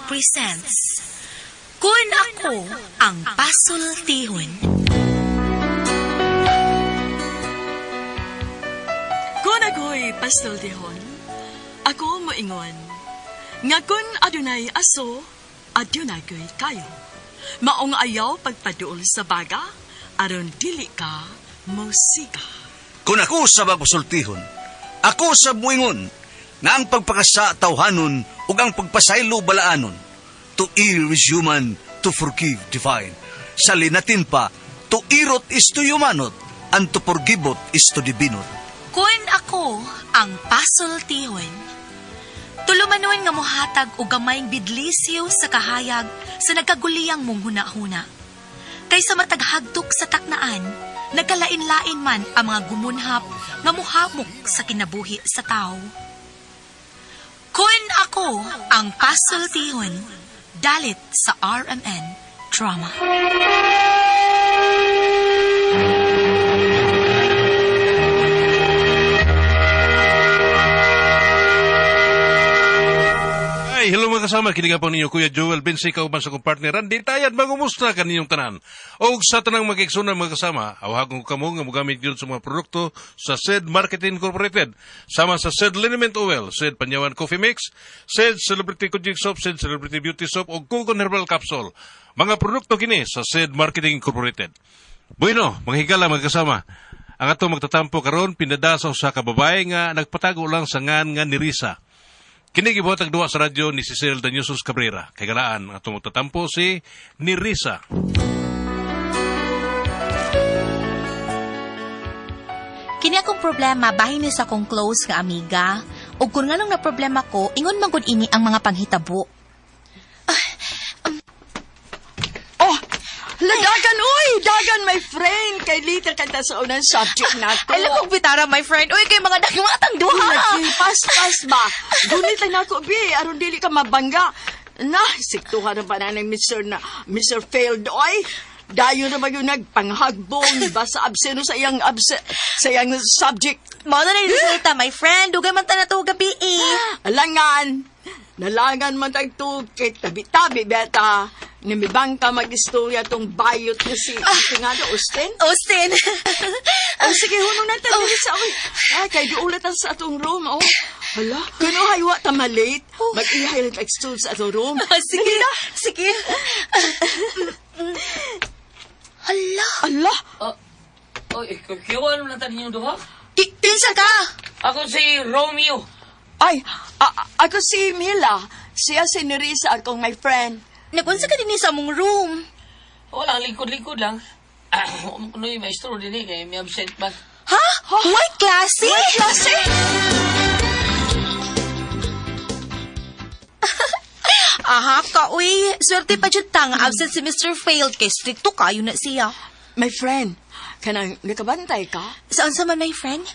presents Kun Ako Ang Pasultihon. Kung ako'y pastultihon, ako moingon, nga kun adunay aso, adunay ko'y kayo. Maong ayaw pagpaduol sa baga, aron dili ka musika. Kung ako sa magpasultihon, ako sa muingon, nga ang pagpakasa tawhanon ug ang pagpasaylo balaanon. To err is human, to forgive divine. Sa linatin pa, to irot is to humanot, and to forgivot is to divinot. Kun ako ang pasultihon. Tulumanon nga mohatag og gamayng bidlisiw sa kahayag sa nagkaguliyang mong huna-huna. Kaysa mataghagtok sa taknaan, nagkalain-lain man ang mga gumunhap nga muhamok sa kinabuhi sa tao. Kun ako ang pasultihon, dalit sa RMN Drama. Ay, hello mga kasama, kini po ninyo Kuya Joel Bensi kauban sa kong partner Randy Tayad, mangumusta kaninyong tanan. Og sa tanang magigsunan mga kasama, awhagon ko kamo nga mogamit gyud sa mga produkto sa SED Marketing Incorporated, sama sa SED Liniment Oil, SED Panyawan Coffee Mix, SED Celebrity Kujik Soap, SED Celebrity Beauty Soap ug Kugon Herbal Capsule. Mga produkto kini sa SED Marketing Incorporated. Bueno, mga higala mga kasama, ang ato magtatampo karon pinada sa usa ka babae nga nagpatago lang sa ngan nga ni Risa. Kini gibuhat ang duwa sa radyo ni Cecil Danyusos Cabrera. Kay galaan ang atong magtatampo si Nirisa. Kini akong problema bahin ni sa akong close nga amiga. Ug kung nganong na problema ko, ingon man gud ini ang mga panghitabo. Oh, ladagan, uy! Dagan, my friend! Kay later kanta sa unang subject nato. Ay, kong bitara, my friend. Uy, kay mga dagmatang duha. Lagi, pas-pas ba? Gunit lang nako, bi, aron dili ka mabangga. Na, siktuhan na pa na ng Mr. na, Mr. Failed, oy. Dayon na ba yung nagpanghagbong basta absent sa iyang abse, sa iyang subject. Mao na na yung resulta, my friend. Dugay man ta na to gabi eh. Alangan, nalangan man tagtug kay tabi-tabi beta. Nimibang ka mag-istorya tong bayot na si, si nga daw, Austin. Austin. Oh, sige, hunong na tayo sa oy. Ay, kay duulat ta sa atong room, oh. Hala, kuno haywa ta malate. Mag-ihay lang tag sa atong room. Sige. Sige. Hala. Ala, Oh, oy, kiwa naman lang ninyong duha. Kinsa ka? Ako si Romeo. ay, ako si Mila. Siya si Nerissa, akong my friend. Nagunsa ka din sa among room. Wala, lingkod-lingkod lang. Ah, kuno yung maestro din eh, kaya may absent ba? Ha? White klase? White klase? Aha ka, uy. Swerte pa dyan ta nga absent si Mr. Failed kay stricto kayo na siya. My friend, kanang nakabantay ka? Saan sa man, my friend?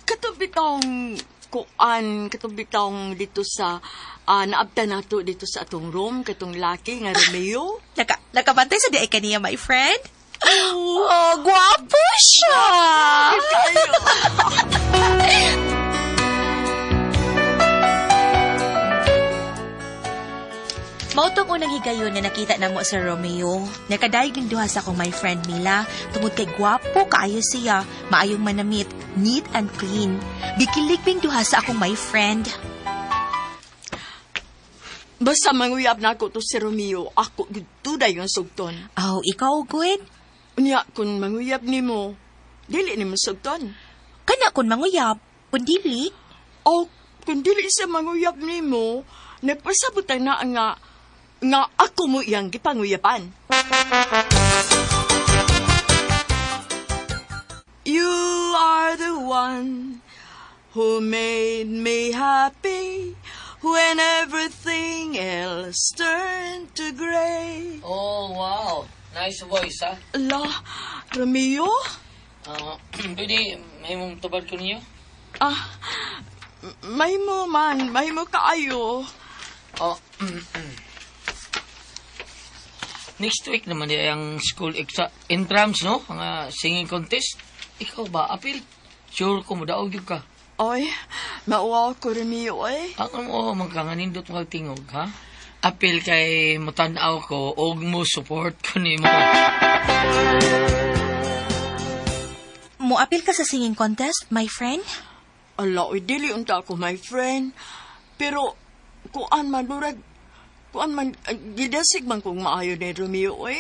Katubitong kuan, katubitong dito sa naabta nato dito sa atong room katong laki nga Romeo. Nakabantay sa diay kaniya, my friend? Oh, gwapo siya! Mautong unang higayon nga nakita namo sa Romeo. Nakadayeg ning duha sa akong my friend Mila tungod kay gwapo kaayo siya, maayong manamit, neat and clean. Gikilig ping duha sa akong my friend. Basta manguyab na ako to si Romeo, ako gid yung sugton. Aw, ikaw good. Unya kung manguyab nimo, dili nimo sugton. Kana kun manguyab, kun dili. O kung dili siya manguyab nimo, nagpasabutan na nga nga ako mo iyang gipanguyapan. You are the one who made me happy when everything else turned to gray. Oh, wow. Nice voice, ha? Ala, Romeo? Ah, pwede, may mong tubad ko ninyo? Ah, may mo man, may mo kaayo. Oh, Next week naman di ang school exam entrance, no? Mga singing contest. Ikaw ba, Apil? Sure ko mo, daog yun ka. Oy, mauwaw ko Romeo, oy. Ang mo, magkanganindot mo tingog, ha? Apil kay mutan-aw ko og mo support ko nimo. Moapil ka sa singing contest, my friend? Ala, oy, dili unta ako, my friend. Pero, kuan man, murag, kuan man, gidasig man kong maayo ni Romeo, oy.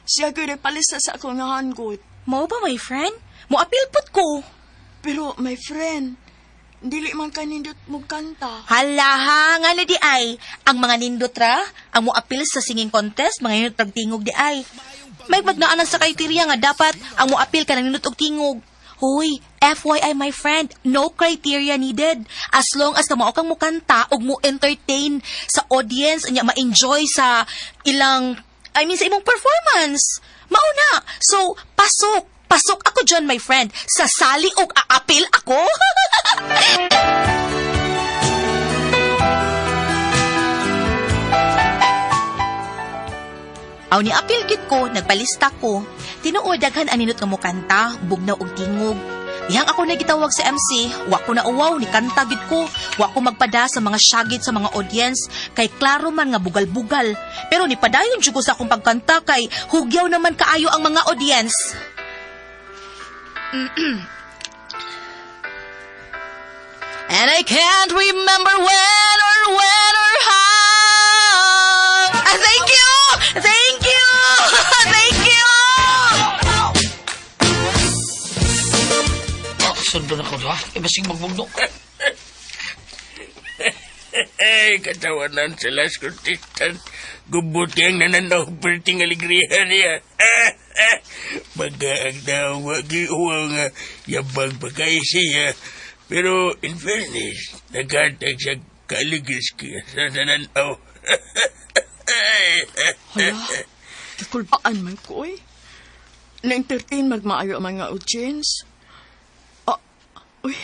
Siya ko palisa sa akong hanggot. Mao ba, my friend? Moapil pud ko. Pero, my friend, dili man kanindot mo kanta. Hala ha, nga na di ay. Ang mga nindot ra, ang moapil sa singing contest, mga nindot rag tingog di ay. May magnaanan sa criteria nga dapat ang moapil ka ng nindot og tingog. Hoy, FYI my friend, no criteria needed. As long as kamao kang mukanta ug mo entertain sa audience, nya ma-enjoy sa ilang, I mean, sa imong performance. Mao na. So, pasok. Pasok ako dyan, my friend. Sasali og aapil ako. Aw ni apil gid ko, nagpalista ko. Tinuod daghan ang nindot nga mokanta, bugnaw og tingog. Dihang ako nagitawag sa MC, wa ko na uwaw ni kanta gid ko. Wa ko magpada sa mga syagit sa mga audience kay klaro man nga bugal-bugal. Pero ni padayon jud ko sa akong pagkanta kay hugyaw naman kaayo ang mga audience. And I can't remember when or when or how. Ah, thank you! Thank you! Thank you! Oh, sundon ako ha. Eh, basig magbugno. Ay, katawanan sa last contestant. Gubuti ang nananaw perting alegriya niya. Magaag daw, wagi uwa nga, yabang pagkaya siya. Pero in fairness, nagkantag siya kaligis kaya sa nananaw. Hala, kakulbaan man ko, oy. Na-entertain magmaayo ang mga audience. Ah, uy,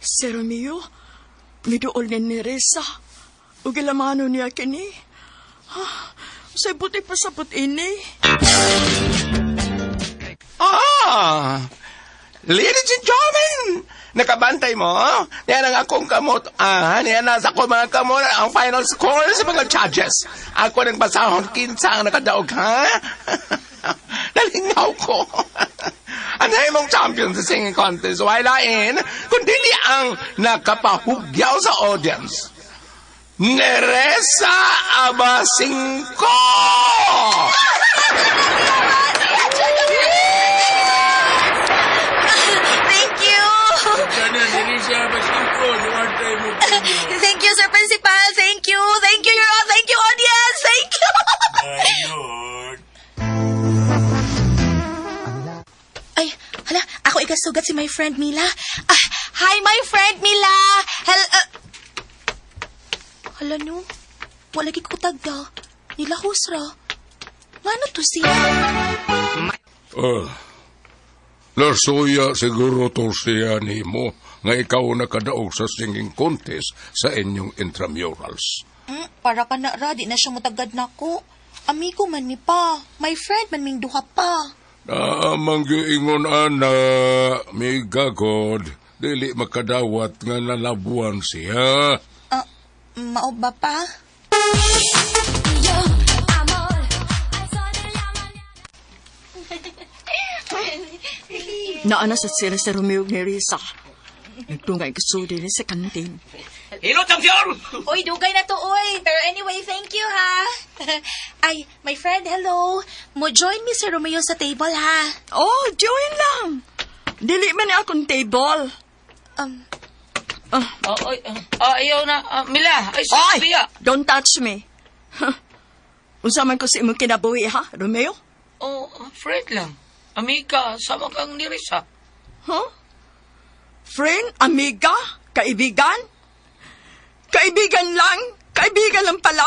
si Romeo, miduol ni Neresa. Ug ilamano niya kini. Ha, sa buti pa sa ini. Ah! Ladies and gentlemen, nakabantay mo? Yan ang akong kamot. Ah, yan nasa ko mga kamot ang final score sa mga judges. Ako nang basahon kinsa ang nakadaog, ha? Nalingaw ko. Ang mong champion sa singing contest, why lain, kundi ang nakapahugyaw sa audience. Neresa Abasingko! Thank you! Sana, Nerissa, Basingko, nuwantay mo. Thank you, Sir Principal. Thank you. Thank you, Your Honor. Thank you, audience. Thank you. Ayun. Ay, hala, ako ikasugat si my friend Mila. Ah, hi, my friend Mila. Hala no, wala gid ko tagda. Nilahos ra. Ngano to siya? Ah, Larsoya siguro to siya nimo nga ikaw nakadaog sa singing contest sa inyong intramurals. Para ka na ra, di na siya mutagad nako. Amigo man ni pa. My friend man ming duha pa. Naamang giingon ana, miga God, dili makadawat nga nalabuan siya. Ah, mao ba pa? Naana sa sila sa Romeo ug Neresa. Nagtungay kasudi ni sa kantin. Hello, champion! Uy, dugay na to, uy. Pero anyway, thank you, ha. Ay, my friend, hello. Mo join me si Romeo sa table, ha. Oh, join lang. Dili man ni akong table. Oh, oy, ayaw na. Ah, Mila, ay, Oy, Sophia. don't touch me. Unsa man ko sa imong kinabuhi, ha, Romeo? Oh, friend lang. Amiga, sama kang ni Risa. Huh? Friend, amiga, kaibigan? Kaibigan lang? Kaibigan lang pala?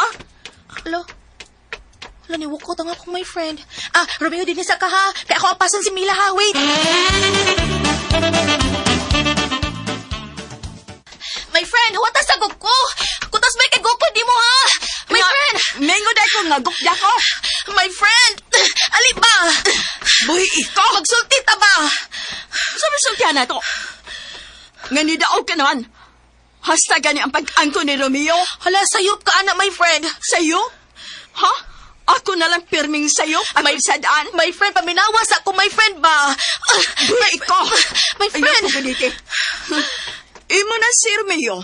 Alo. Hala, ni Wukot ang akong my friend. Ah, Romeo, din sa ka, ha. Kaya ako apasan si Mila, ha. Wait. My friend, huwag sa ko. Kutas may kay Goku, di mo, ha. My friend. Mingo dahil ko nga gukya ko. My friend. Ali ba? Buhi ikaw. Magsulti ta ba? Sa misultihan na to? Nga ni daog ka naman. Hasta gani ang pag-angko ni Romeo. Hala, sayop ka, anak, my friend. Sayo? Ha? Ako na lang pirming sayo? May sadaan? My friend, paminawas ako, my friend ba? Buhi ko! My friend! Ayaw ko ganiti. Imo na si Romeo.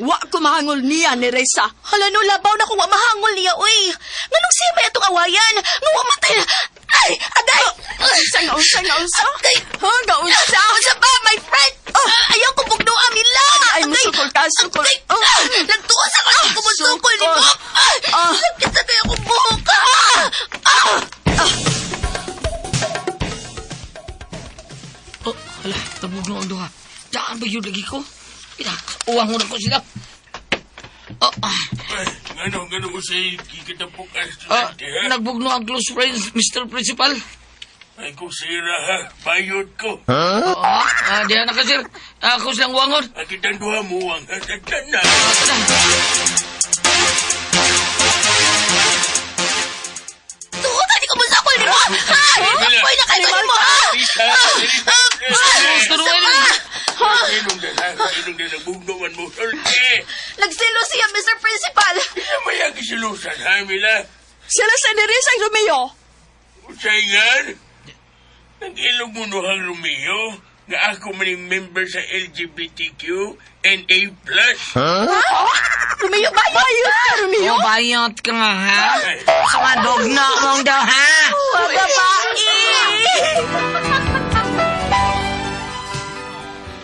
Wa ko mahangol niya ni Reza. Hala no, labaw na kung wa mahangol niya, uy. Nganong siya may atong awayan? Nga wa matay na. Ay, agay! Unsa nga unsa nga unsa? Agay! Ha, nga unsa? Unsa ba, my friend? Ayaw ko bugno amila. Ay, musukol ka, sukol. Agay! Oh. Nagtuos ako sa kumusukol ni Sukol. mo. Ah. Sakit sa kaya kong buhok. Ah! Ah! Oh, hala, tabog na ang duha. Daan ba yun lagi ko? Ina, uwang na ko sila. Oh, ah, Ay, ngano, ngano ko sa'yo kikitapok ang ah, estudyante, ha? nagbugno ang close friends, Mr. Principal. Ay, kung sira, ha? Bayot ko. Oh, ah, diyan na ka, sir. Ako silang wangon. Ang kitang duha mo ang hasagdan na. Tuotan ni kumusukol ni mo. Ha! Apoy na kayo ni mo, ha? Risa, Risa, Turuan Ah! Sinong din, ha? Sinong din nagbugno man mo? Sulti! Nagsilo siya, Mr. Principal. Hindi mo yung kisilusan, ha, Mila? Sila sa ni Reza ang Romeo. Usaingan? Nag-ilog mo no ang Romeo nga ako maning member sa LGBTQ NA+. Romeo, bayot Bayot ka, Romeo. Oh, bayot ka nga, ha? Sa mga dog na mong daw, ha?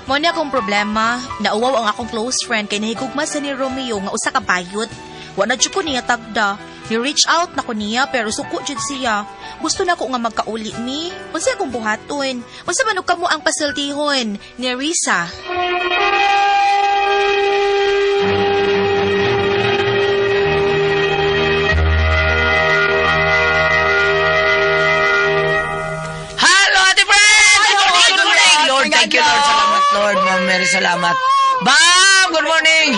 Mo ni akong problema, nauwaw ang akong close friend kay nahigugma sa ni Romeo nga usa ka bayot. Wa na jud ko niya tagda. Ni reach out na ko niya pero suko jud siya. Gusto na ko nga magkauli mi. Unsa akong buhaton? Unsa man og kamo ang pasultihon ni Risa? Hello, Ate Fred! Good morning, good morning! Lord, thank you, Lord. Salamat, Lord. Ma'am Mary, salamat. Bam! Good morning!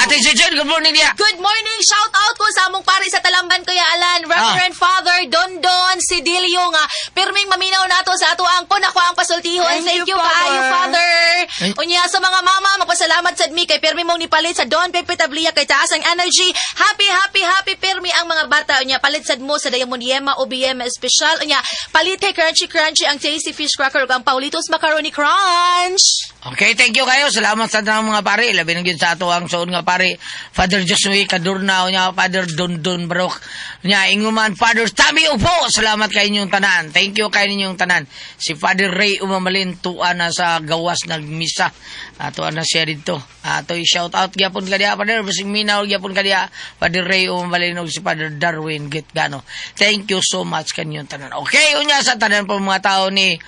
Ate Jejen, good morning niya. Good morning! Shout out ko sa among pare sa Talamban, Kuya Alan, Reverend Father Dondon Sidilio nga pirming maminaw nato sa ato ang kun ako ang pasultihon. Thank Thank you, you, kaayo, Father. Father. Unya sa mga mama, magpasalamat sad mi kay pirmi mong nipalit sa Don Pepe Tablia kay taas ang energy. Happy, happy, happy pirmi ang mga bata. Unya palit sad mo sa Diamond Yema OBM espesyal. Unya palit kay Crunchy Crunchy ang Tasty Fish Cracker ug ang Paulitos Macaroni Crunch. Okay, thank you kayo. Salamat sa tanang mga pare. Labi na gyud sa ato ang suon nga pare. Father Josue Cadurna, unya Father Dondon Barok. Unya inguman Father Tommy Upo. Salamat kay inyong tanan. Thank you kay inyong tanan. Si Father Ray Umamalin tuwa na sa gawas nagmisa. Ato na siya dito. Ato i-shout out gyapon ka diha Father, basig minaw gyapon ka diha. Father Ray Umamalin ug si Father Darwin Gitgano. Thank you so much kanyong tanan. Okay, unya sa tanan po mga tao ni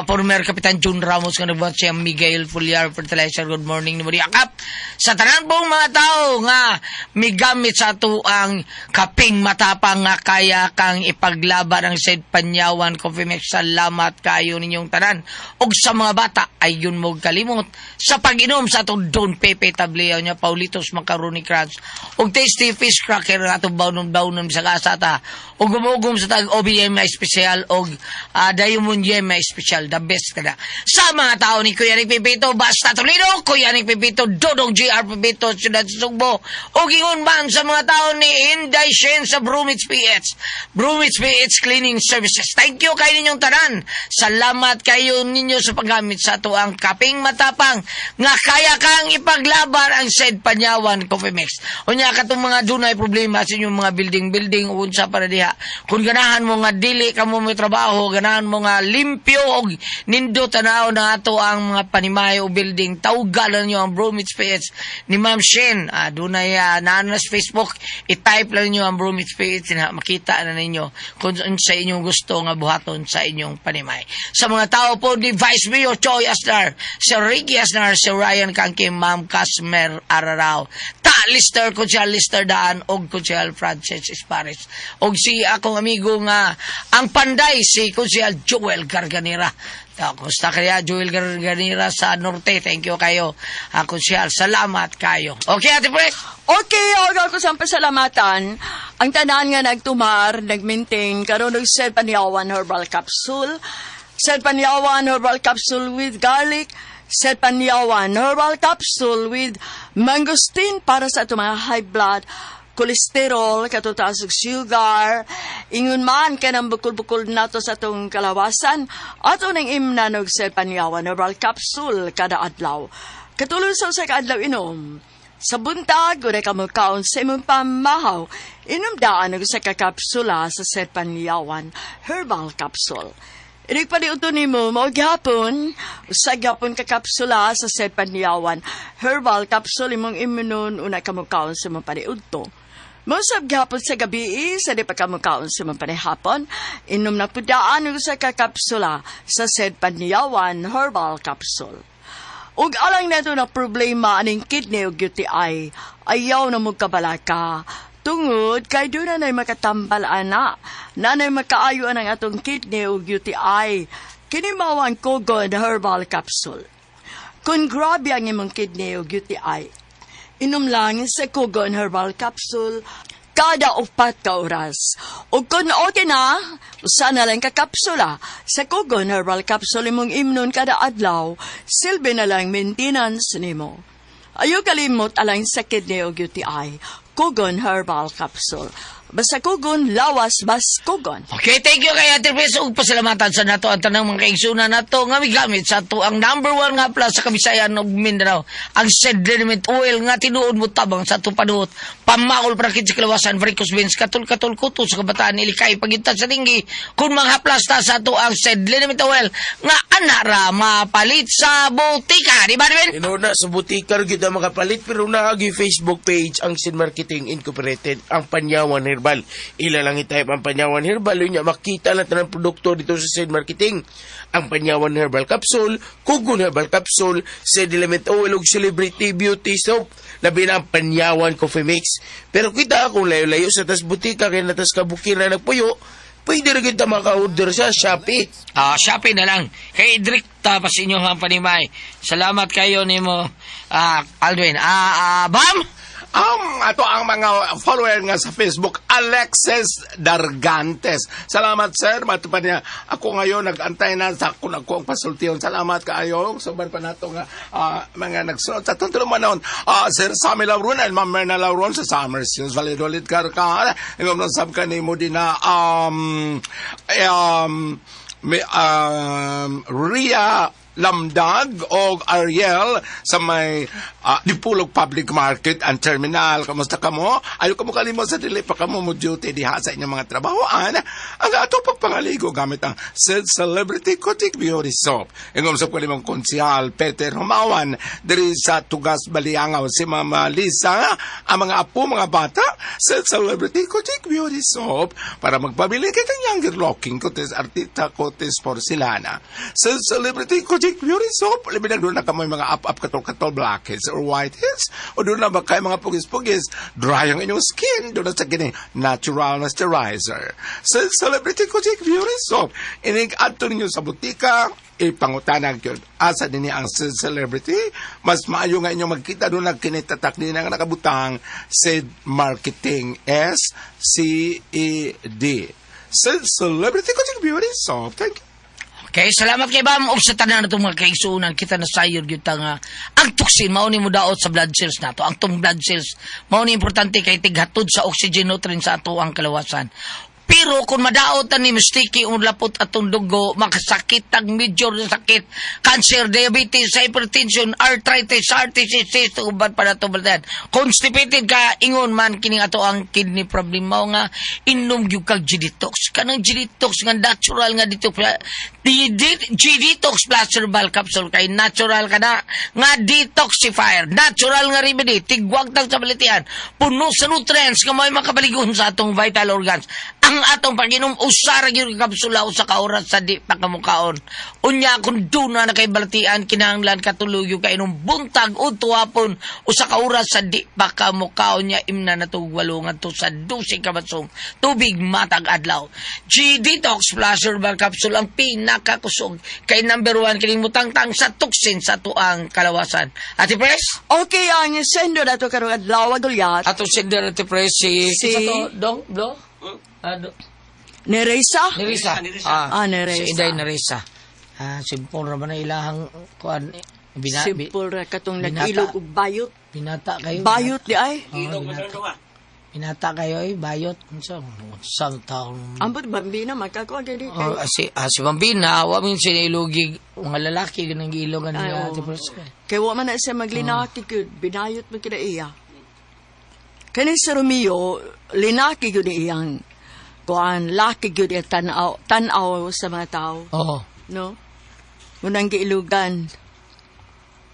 former Kapitan Jun Ramos nga nagbuhat siya Miguel Fuliar Fertilizer. Good morning ni Akap. Sa tanan pong mga tao nga migamit sa ato ang kaping matapang nga kaya kang ipaglaban ang said Panyawan Coffee Mix. Salamat kayo ninyong tanan. Og sa mga bata ay yun mo kalimot sa pag-inom sa atong Don Pepe Tablea niya Paulitos Macaroni Crunch og Tasty Fish Cracker nga atong bawnon-bawnon sa kasata og gumugum sa tag OBM na espesyal og Diamond Yem na espesyal, the best kada sa mga tao ni Kuya Nick Pipito, Basta Toledo, Kuya Nick Pipito, Dodong GR Pipito, Siyudad Sugbo, og ingon man sa mga tao ni Inday Shen sa Brumits PH, Brumits PH Cleaning Services. Thank you kayo ninyong tanan. Salamat kayo ninyo sa paggamit sa ato ang kaping matapang nga kaya kang ipaglaban ang said Panyawan Coffee Mix. Unya katong mga dunay problema sa inyong mga building-building unsa para diha. Kung ganahan mo nga dili ka mo may trabaho, ganahan mo nga limpyo og nindo tanaw na ato ang mga panimay o building, tawgalan niyo ang Bromwich PH ni Ma'am Shen. Dunay naa na sa Facebook, i-type lang niyo ang Bromwich PH na makita na ninyo kung sa inyong gusto nga buhaton sa inyong panimay. Sa mga tao po ni Vice Mayor Choi Asnar, si Ricky Asnar, si Ryan Kangki, Ma'am Casmer Ararao, Ta Lister, Kunsyal Lister Daan, og Kunsyal Francis Espares, og si akong amigo nga ang panday, si Kunsyal Joel Garganera. Kumusta kaya Joel Garganera sa Norte? Thank you kayo, Kunsyal. Salamat kayo. Okay, Ate Pres? Okay, og ako sa pasalamatan. Ang tanan nga nagtumar, nagmaintain, karon og Sir Panyawan Herbal Capsule. Sir Panyawan Herbal Capsule with garlic. Sa Panyawan Herbal Capsule with mangosteen para sa atong mga high blood, kolesterol, katutaas og sugar, ingon man kanang bukol-bukol nato sa atong kalawasan, ato nang imnan og Sir Panyawan Herbal Capsule kada adlaw. Katulong sa usa ka adlaw inom. Sa buntag, una ka mukaon sa imong pamahaw, inom daan og usa ka kapsula sa Sir Panyawan Herbal Capsule. Inig paniudto nimo, mao gyapon, usa gyapon ka kapsula sa Sir Panyawan Herbal Capsule imong imnon una ka mukaon sa imong paniudto. Mosab gyapon sa gabi, sa di pa ka mukaon sa imong panihapon, inom na pudaan og usa ka kapsula sa Sir Panyawan Herbal Capsule. Ug alang nato na problema aning kidney ug UTI, ayaw na mo kabalaka. Tungod kay doon na na'y makatambal ana, nanay makaayo ang atong kidney ug UTI. Kini mao ang Kogon Herbal Capsule. Kung grabe ang imong kidney ug UTI, inom lang sa Kogon Herbal Capsule kada 4 ka oras. O kung okay na, usa na lang ka kapsula sa Kogon Herbal Capsule imong imnon kada adlaw, silbi na lang maintenance nimo. Ayaw kalimot alang sa kidney o UTI, Kogon Herbal Capsule. Basta Kogon, lawas, bas Kogon. Okay, thank you kay Ate Pres. Ug pasalamatan sa nato ang tanang mga kaigsunan nato nga migamit sa ato ang number one nga plus sa Kabisayan ug Mindanao, ang Sediment Oil nga tinuod mo tabang sa atong panuot. Pamaol para sa kalawasan, varicose veins, katul-katul kuto sa kabataan, ilikay pagitan sa tinggi. Kung mga plasta sa ato ang Sediment Oil nga ana ra mapalit sa botika. Di ba, Ruben? Tinuod na sa butika ra gyud ang makapalit pero naagi Facebook page ang Sin Marketing Incorporated, ang Panyawan Herbal. Ila lang i-type ang Panyawan Herbal unya makita na tanang produkto dito sa Sin Marketing. Ang Panyawan Herbal Capsule, Kugon Herbal Capsule, Seed Element Oil ug Celebrity Beauty Soap. Labi na ang Panyawan Coffee Mix. Pero kita kung layo-layo sa tas butika kay natas kabukira nagpuyo, pwede rin kita maka-order sa Shopee. Ah, Shopee na lang. Kay direkta pa sa inyong ang panimay. Salamat kayo nimo, Aldwin. Bam! Ato ang mga follower nga sa Facebook, Alexis Dargantes. Salamat, sir. Matupan niya. Ako ngayon, nag-antay na sa kung ako ang pasultihon. Salamat kaayo. Soban pa nato nga mga nagsunod. Sa tuntulong manon, Sir Sammy Lauron and Ma'am Myrna Lauron sa Summer Hills, Valladolid, Karkar. Ingom lang sab kanimo din na may, Ria Lamdag og Ariel sa may Dipolog Public Market and Terminal. Kamusta kamo? Ayo kamo kalimot sa dili pa kamo mo duty diha sa inyong mga trabahoan. Ang ato pagpangaligo gamit ang Sid Celebrity Kotik Beauty Soap. Ingom sa kalimang konsihal Peter Humawan diri sa Tugas Baliangaw si Mama Lisa, ang mga apo, mga bata, Sid Celebrity Kotik Beauty Soap para magpabili kay kang younger looking kutis artista kutis porcelana. Sid Celebrity Kotik Beauty Soap, labi na doon na kamoy mga up-up katol-katol blackheads or whiteheads o doon na ba kayo mga pugis-pugis, dry ang inyong skin, doon na sa kini natural moisturizer. Sid Celebrity Kotik Beauty Soap, inig adto ninyo sa butika, ipangutanag yun. Asa din ang Sid Celebrity, mas maayo nga inyong magkita doon na kinitatak din ang nakabutang Sid Marketing SCED. Sid Celebrity Kotik Beauty Soap. Thank you. Okay, salamat kay Bam. Ug sa tanan natong mga kaigsuonan, kita na sayon gyud ta nga ang toxin mao ni modaot sa blood cells nato. Ang tong blood cells mao ni importante kay tighatod sa oxygen nutrients sa ato ang kalawasan. Pero kung madaot ni mistiki ang lapot atong dugo, makasakit ang major na sakit, cancer, diabetes, hypertension, arthritis, heart disease, uban pa nato baldan. Constipated ka, ingon man kining ato ang kidney problem mao nga inom gyud kag G-Detox. Kanang G-Detox nga natural nga dito G-Detox Plus Herbal Capsule kay natural ka na nga detoxifier, natural nga remedy, tigwagtang sa balitian, puno sa nutrients nga may makabaligon sa atong vital organs. Ang atong pag-inom, usa ra gyud ka kapsula 1 ka oras sa di pa kamukaon. Unya kung duna na kay balatian, kinahanglan katulog yung kainom buntag o tuwapon 1 ka oras sa di pa kamukaon niya imna na tug 8 ngadto sa 12 ka basong tubig matag adlaw. G-Detox Plus Herbal Capsule ang pinakakusog kay number one kining mutangtang sa toxin sa tuang kalawasan. Ate Pres? Okay, ang sender nato karong adlaw Gulyat. Ato sender Ate Pres si Si- Kinsa to? Dong? Blo? Neresa? Nerisa. Ah, Neresa. Si Inday Neresa. Ah, simple ra ba na ilahang kuan. Simple ra katong binata. nag-ilog og bayot. Binata kayo. Bayot di ay. Oo, binata. Binata kayo ay bayot. Unsa unsang taon. Ambot bambina magkakuha gani kay. Oh, si Bambina, wa min sinilugi mga lalaki ganang giilogan Ay, niya oo. Ate Priska. Kay wa man na siya maglinaki gyud, binayot man kina iya. Kani si Romeo, linaki gyud iyang kuan, laki gyud iya tan-aw, tan-aw sa mga tao, Oo. No? Unang giilugan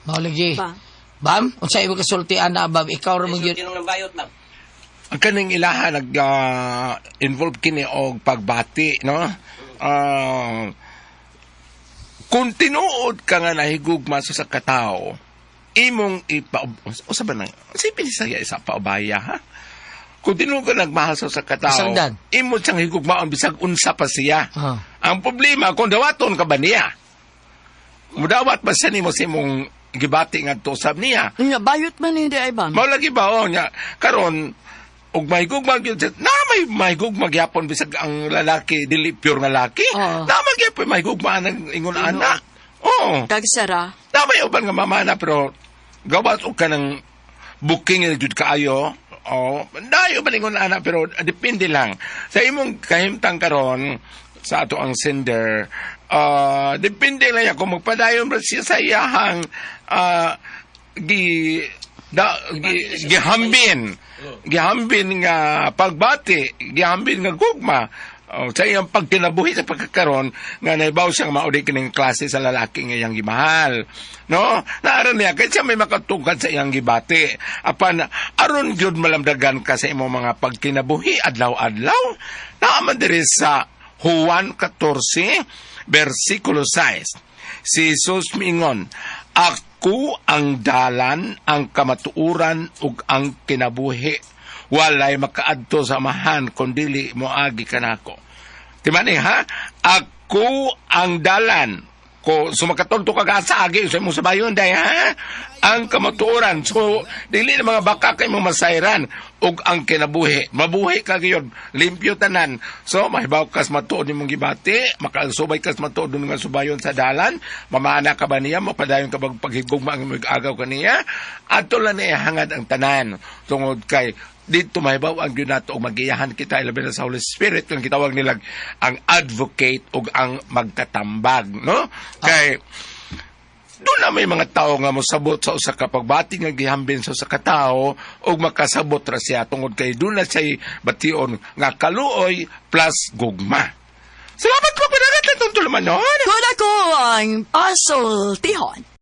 Mao lagi. pa. Bam, unsa imong kasulti ana bam, ikaw ra man gyud. Ang kaning ilaha nag involve kini og pagbati, no? Kung tinuod ka nga nahigugma sa katao, imong ipa usa ba nang si Pinisaya isa paubaya, ha? Kung tinuod ka nagmahal sa katao, Bisagdan. imo siyang higugmaon bisag unsa pa siya. Ah. Ang problema kung dawaton ka ba niya? Mudawat ba siya nimo sa imong gibati ngadto usab niya? Nga bayot man hindi ay bam. Mao lagi ba oh nya karon og mahigugma gyud siya- na may mahigugma gyapon bisag ang lalaki dili pure nga laki. Oo. Na man gyapon mahigugma ang ingon ana. Oo. Kagsara. Na may uban nga mamana pero gawas og kanang booking na jud kaayo. Oh, dayo ba ingon ana pero depende lang sa imong kahimtang karon sa ato ang sender. Depende lang yan kung magpadayon ba siya sa iyahang gi da gi, gihambin gihambin nga pagbati, gihambin nga gugma. Oh, sa iyang pagkinabuhi sa pagkakaron nga naibaw siyang maudi kining klase sa lalaki nga iyang gimahal, no? Naaron niya kay siya may makatugad sa iyang gibati. Apan aron gyud malamdagan ka sa imong mga pagkinabuhi adlaw-adlaw, naa man diri sa Juan 14 versikulo 6, si Jesus miingon, "Ako ang dalan, ang kamatuoran ug ang kinabuhi. Walay makaadto sa Amahan kun dili moagi kanako." Timani ha, ako ang dalan. Ko sumakatulto ka sa agi sa imong sabayon day ha. Ang kamatuoran. So dili na mga baka kay imong masayran ug ang kinabuhi. Mabuhi ka gyud, limpyo tanan. So mahibaw kas matuod nimong gibati, makasubay kas matuod nga subayon sa dalan, mamana ka ba niya, mapadayon ka bag paghigugma ang imong agaw kaniya. Adto lang niya hangad ang tanan tungod kay dito mahibaw ang gyud nato og magiyahan kita ilabi na sa Holy Spirit kang gitawag nilang ang advocate ug ang magtatambag, no? Kay doon na may mga tao nga mosabot sa usa ka pagbati nga gihambin sa usa ka tawo ug makasabot ra siya tungod kay doon na siya'y bation nga kaluoy plus gugma. Salamat po pinagat na tulumanon. Kun ako ang pasultihon.